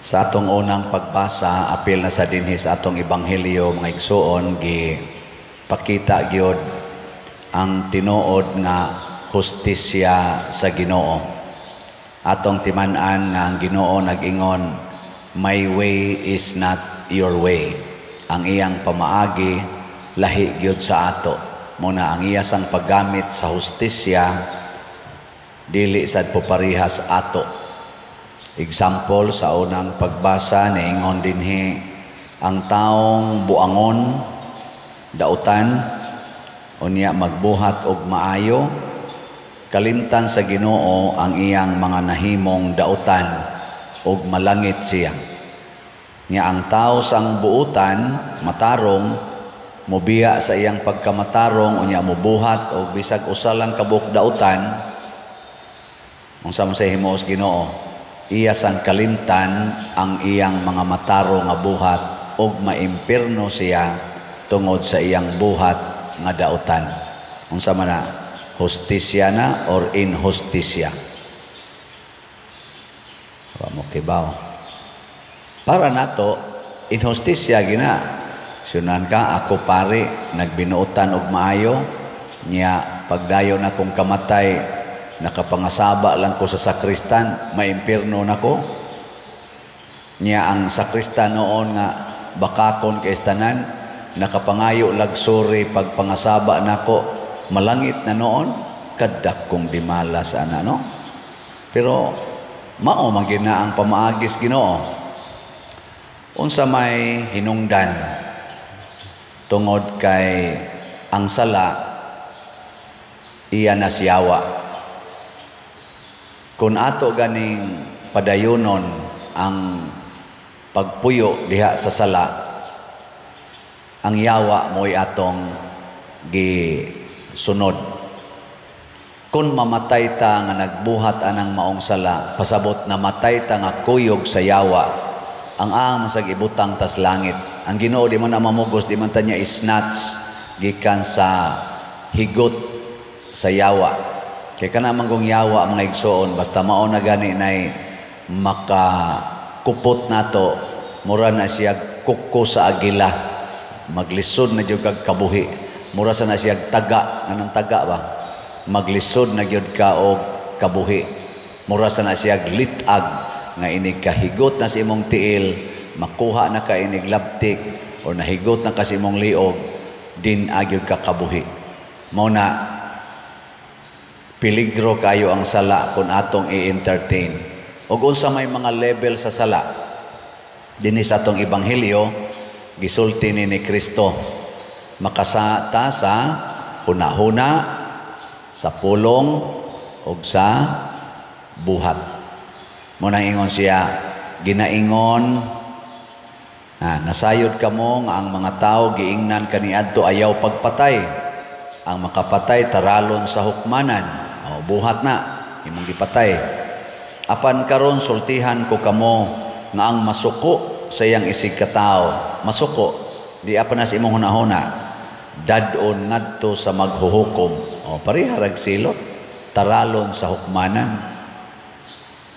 Sa atong unang pagbasa, apil na sa dinhi sa atong ebanghelyo, mga igsuon, gi pakita gyud ang tinuod nga hustisya sa Ginoo. Atong timan-an nga ang Ginoo nag-ingon, "My way is not your way." Ang iyang pamaagi lahi gyud sa ato. Muna ang iya sang paggamit sa hustisya dili sad po parihas ato. Example, sa unang pagbasa, niingon dinhi ang taong buangon, dautan, unya magbuhat og maayo, kalimtan sa Ginoo ang iyang mga nahimong dautan ug malangit siya. Nya ang tao sang buutan, matarong, mobiya sa iyang pagkamatarong, unya mobuhat og bisag usa lang ka buok dautan, unsa man say himuos Ginoo? Iya sang kalimtan ang iyang mga matarong nga buhat ug maimpirno siya tungod sa iyang buhat nga dautan. Unsa man na? Hustisya na or inhustisya? Wa mo kibaw. Para nato, inhustisya gina. Sunan ka, ako pare, nagbinuotan og maayo, nya pagdayon akong kamatay, nakapangasaba lang ko sa sakristan, maimpirno na ko. Nya ang sakristan noon nga bakakon kay tanan, nakapangayo lag sorry pagpangasaba nako, malangit na noon, kadakong dimalas ana, no? Pero mao man gina ang pamaagis Ginoo. Unsa may hinungdan tungod kay ang sala iya na siyawa? Kung ato ganing padayonon ang pagpuyo diha sa sala, ang yawa mo'y atong gisunod. Kung mamatay ta nga nagbuhat anang maong sala, pasabot na matay ta nga kuyog sa yawa, ang ang masag ibutang tas langit. Ang Ginoo di man na mamugos, di man ta niya isnatch gikan sa higot sa yawa. Kay kana man kung yawa, mga igsoon, basta mao na gani nay makakupot nato, mura na siya kuko sa agila. Maglisod na jud kag kabuhi. Mura sa na siya taga, anong taga ba? Maglisod na gyud ka og kabuhi. Mura sa na siya litag nga inig kahigot na sa imong tiil, makuha na ka inig labtik or nahigot na ka sa imong liog, din agyod ka kabuhi. Mao na peligro kayo ang sala kung atong i-entertain. Ug unsa may mga level sa sala? Dinhi sa atong ebanghelyo, gisulti ni Kristo, makasata sa hunahuna, sa pulong ug sa buhat. Mo nang ingon siya, ginaingon, nasayod kamo nga ang mga tao giingnan kaniadto, "Ayaw pagpatay. Ang makapatay taralon sa hukmanan." O, buhat na imong gipatay. Apan karon sultihan ko kamo nga ang masuko sa iyang isig katao, masuko di apa na sa imong hunahuna, dad-on ngadto sa maghuhukom. O, pareha rag silot, taralon sa hukmanan.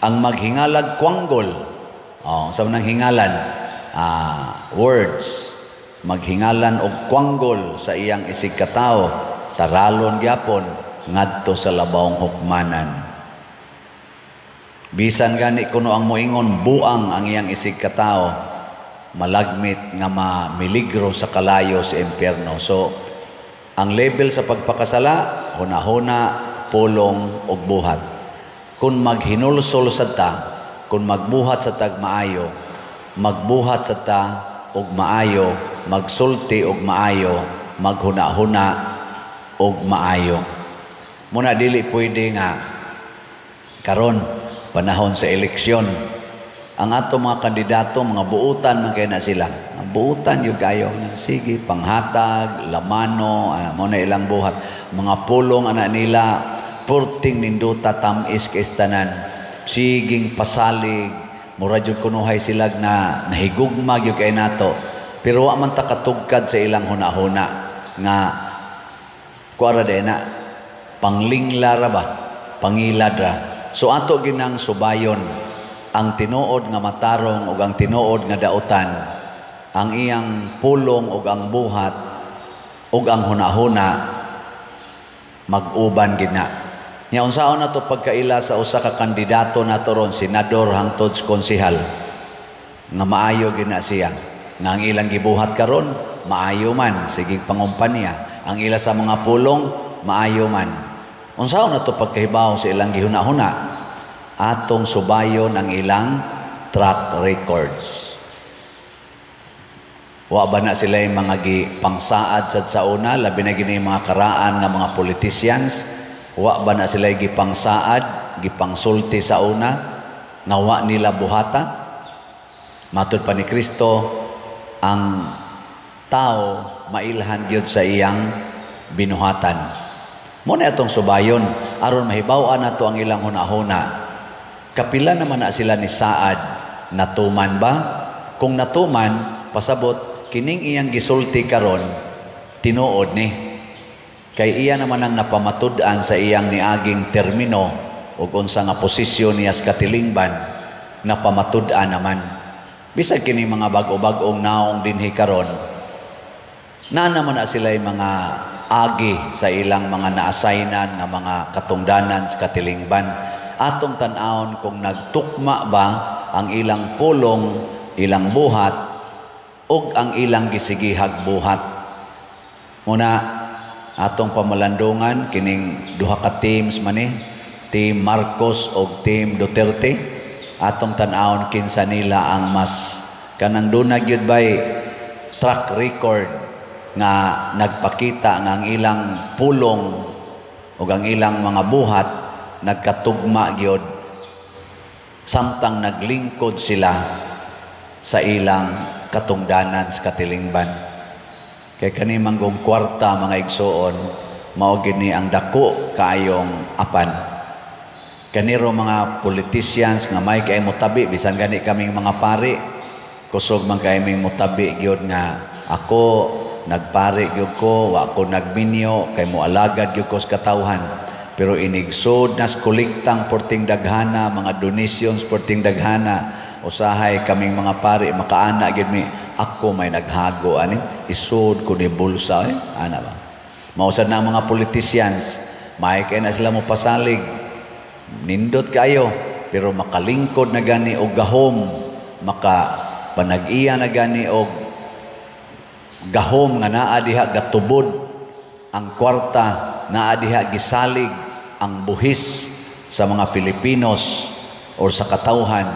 Ang maghingalag kwanggol. O, sa nang hingalan, words, maghingalan og kwanggol sa iyang isig katao, taralon gyapon ngadto sa labawng hukmanan. Bisan gani kuno ang moingon buang ang iyang isig katao, malagmit nga mamiligro sa kalayo sa impyerno. So, ang level sa pagpakasala, hunahuna, pulong ug buhat. Kung maghinulsol sa ta, kung magbuhat sa tag maayo, magbuhat sa ta og maayo, magsulti og maayo, maghuna-huna og maayo. Muna dili pwede nga karon panahon sa eleksyon, ang ato mga kandidato, mga buutan man kay na sila. Ang buutan yung kayo. Sige, panghatag, lamano, mo na ilang buhat. Mga pulong ana nila, purting ninduta, tamis kay tanan. Siging pasalig, mura jud kunuhay sila na nahigugma gyud kay nato. Pero wa man ta katugkad sa ilang hunahuna nga kuara din na panglingla ra ba, pangilad ra. So ato ginang subayon. Ang tinuod nga matarong ug ang tinuod nga dautan, ang iyang pulong ug ang buhat ug ang hunahuna mag-uban gid na. Nya unsaon nato pagkaila sa usa ka kandidato nato ron, senador hangtod sa konsehal, nga maayo gid na siya, nga ang ilang gibuhat karon maayo man, sige pangumpanya, ang ila sa mga pulong maayo man? Unsaon nato pagkahibaw sa ilang gihuna-huna? Atong subayon ang ilang track records. Wa ba na sila yung mga gipangsaad sad sa una, labi na gini mga karaan nga mga politicians? Wa ba na sila gipangsaad, gipangsulti sa una nga wa nila buhata? Matud pa ni Kristo, ang tao mailhan gyud sa iyang binuhatan. Mo na atong subayon aron mahibaw-an nato ang ilang hunahuna. Kapila naman na sila ni saad, natuman ba? Kung natuman, pasabot kining iyang gisulti karon tinuod ni. Kay iya naman ang napamatud-an sa iyang niaging termino ug unsa nga posisyon niya sa katilingban, napamatud-an naman. Bisag kini mga bag-o-bag-ong naong dinhi karon, na naman na sila mga agi sa ilang mga naasaynan nga mga katungdanan sa katilingban. Atong tan-awon kung nagtukma ba ang ilang pulong, ilang buhat ug ang ilang gisigihag buhat. Muna atong pamalandungan kining duha ka teams man ni, Team Marcos ug Team Duterte. Atong tan-awon kinsa nila ang mas kanang duna gyud bay track record nga nagpakita nga ang ilang pulong ug ang ilang mga buhat nagkatugma gyud samtang naglingkod sila sa ilang katungdanan sa katilingban. Kay kani manggong kwarta, mga igsuon, mao gini ang dako kaayong apan. Kaniro mga politicians nga may kay motabi, bisan gani kaming mga pari, kusog man kay ming motabi gyud nga ako nagpari gyud ko, wa ko nagminyo kay moalagad gyud ko sa katawhan. Pero inigsod nas kolektang porting daghana, mga donations porting daghana, usahay kaming mga pari makaana gyud mi, ako may naghago ani, isod ko ni bulsa eh, ana ba? Mausad na ang mga politicians, may kay na sila mo pasalig, nindot kayo, pero makalingkod na gani og gahom, maka panag-iya na gani og gahom nga naa diha gatubod ang kwarta, naa diha gisalig ang buhis sa mga Filipinos or sa katawhan,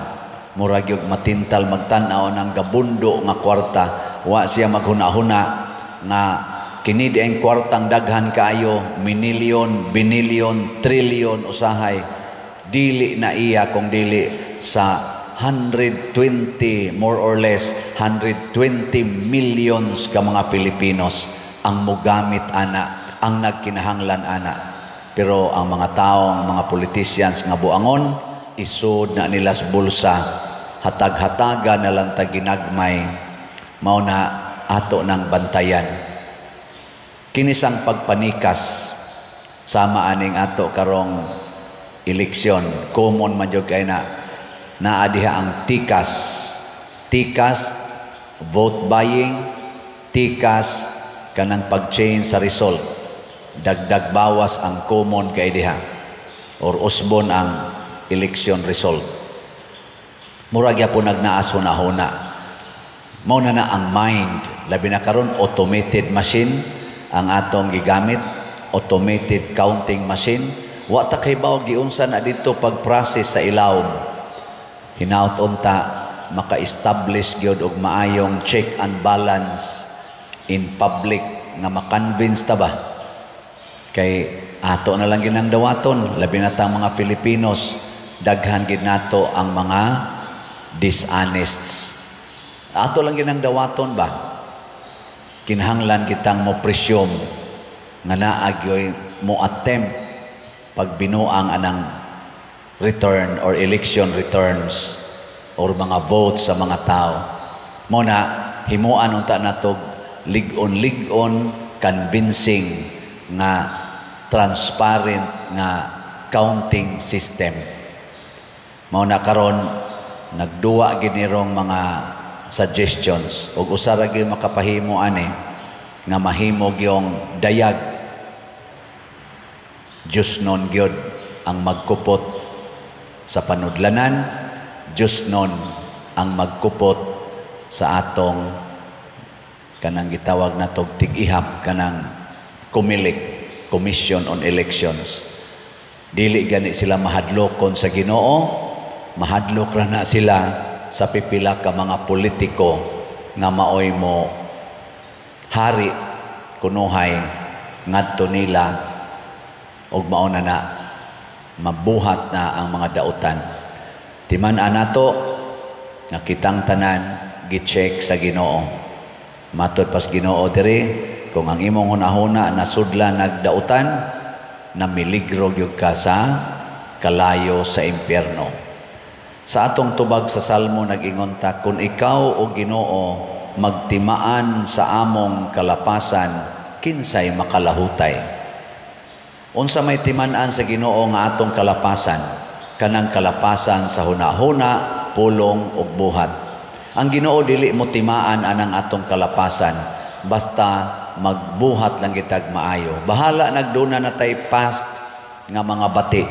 murag yung matintal magtan-aw ng gabundo nga kwarta, wa siya maghuna-huna nga kini di ang kwartang daghan kaayo, minilyon, binilyon, trilyon usahay, dili na iya kung dili sa 120, more or less 120 millions ka mga Filipinos ang mugamit ana, ang nagkinahanglan ana. Pero ang mga taong mga politicians nga buangon, isod na nila sa bulsa, hatag-hataga na lang ta ginagmay. Mao na ato ng bantayan. Kinisang pagpanikas sama aning ato karong eleksyon, common man jud kay na naa diha ang tikas. Tikas vote buying, tikas kanang pag-change sa result. Dagdag bawas ang common kay diha or usbon ang election result. Mura gyapon nagnaas huna-huna. Mao na na ang mind, labi na karon automated machine ang atong gigamit, automated counting machine. Wa ta kahibaw giunsa na dito pag-process sa ilawom. Hinaut unta maka-establish gyud og maayong check and balance in public nga ma-convince ta ba. Kay ato na lang ginang dawaton, labi na ta mga Filipinos, daghan gid nato ang mga dishonests. Ato lang ginang dawaton ba? Kinahanglan kitang mo presyom nga naa gyoy mo attempt pagbinuang anang return or election returns or mga votes sa mga tao. Mo na himuan unta natog lig-on-lig-on, convincing nga transparent nga counting system. Mao na karon Nagduwa gid nirong mga suggestions ug usa ra gyud makapahimo ani nga mahimo gyong dayag, Diyos nun gyud ang magkupot sa panudlanan, Diyos nun ang magkupot sa atong kanang gitawag natog tig-ihap, kanang COMELEC, Commission on Elections. Dili gani sila mahadlokon sa Ginoo, mahadlok ra na sila sa pipila ka mga politiko nga maoy mo hari kunuhay ngadto nila ug mao na na mabuhat na ang mga dautan. Timan-an nato nga kitang tanan gi-check sa Ginoo. Matod pas Ginoo diri, kung ang imong hunahuna nasudlan nagdautan, namiligro gyud ka sa kalayo sa impyerno. Sa atong tubag sa Salmo, nag-ingon ta, "Kung ikaw, o Ginoo, magtimaan sa among kalapasan, kinsay makalahutay?" Unsa may timan-an sa Ginoo nga atong kalapasan? Kanang kalapasan sa hunahuna, pulong ug buhat. Ang Ginoo dili mo timaan anang atong kalapasan basta magbuhat lang kitag maayo. Bahala nagduna na tay past nga mga bati.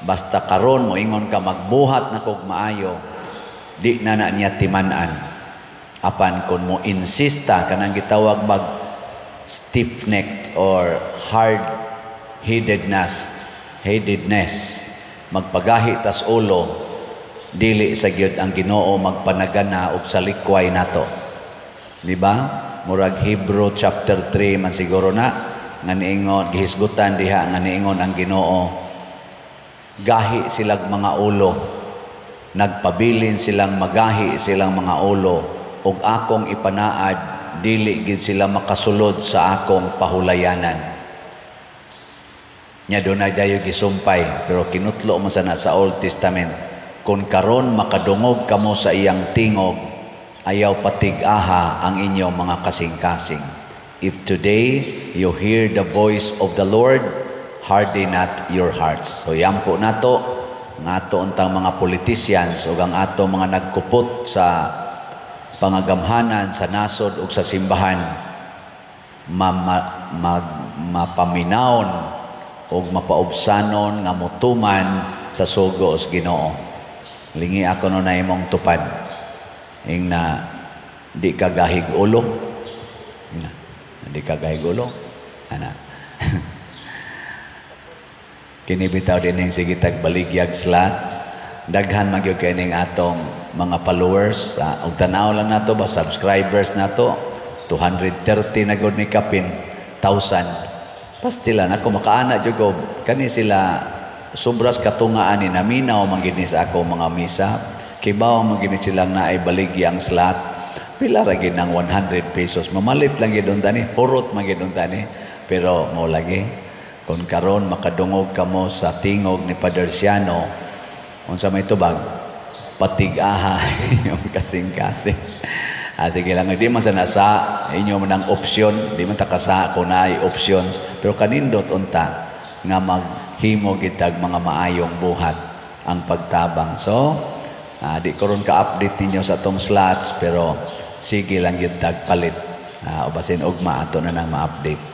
Basta karon moingon ka, "Magbuhat na kog maayo," di na na niya timan-an. Apan kung mo insista, kanang gitawag mag stiff-necked or hard-headedness, headedness, magpagahi tas ulo, dili sa gyud ang Ginoo magpanagana og salikway nato. Di ba? Murag Hebrew chapter 3 man siguro na nga niingon, gihisgutan diha nga niingon ang Ginoo, gahi silang mga ulo, nagpabilin silang magahi silang mga ulo, ug akong ipanaad dili gid sila makasulod sa akong pahulayanan. Nya dunay dayo gisumpay, pero kinutlo mo sana sa Old Testament, "Kung karon makadungog kamo sa iyang tingog, ayaw patig-aha ang inyong mga kasing-kasing." If today you hear the voice of the Lord, harden not your hearts. So yampo nato nga ato untang mga politicians ug ang ato mga nagkupot sa pangagamhanan sa nasod ug sa simbahan mapaminawon ug mapaubsanon nga motuman sa sugo sa Ginoo. Lingi ako no na imong tupad. Ing na di ka gahig ulo. Na, di ka gahig ulo. Ana. Kini bitaw din sige tag baligyag slot. Daghan man gyud kay ning atong mga followers. Ug tan-aw lang nato ba, subscribers nato, 230 na gud ni kapin thousand. Pastila nako makaana jud ko kani sila, sobras katungaan ni naminaw man gid ni sa ako mga misa. Kibaw man gid ni silang naay baligyang slot. Pila ra gid ng 100 pesos? Mamalit lang gid unta ni, hurot man gid unta ni. Pero mo lagi, kung karon makadungog kamo sa tingog ni Father Siano, unsa may tubag? Patig-aha yung kasing-kasing. Ah, sige lang, di man sa nasa inyo man ang option, di man ta kasa kung naay options, pero kanindot unta nga maghimo gitag mga maayong buhat ang pagtabang. So, di ko ron ka-update ninyo sa atong slots, pero sige lang gyud tag palit. O basin ugma ato na nang ma-update.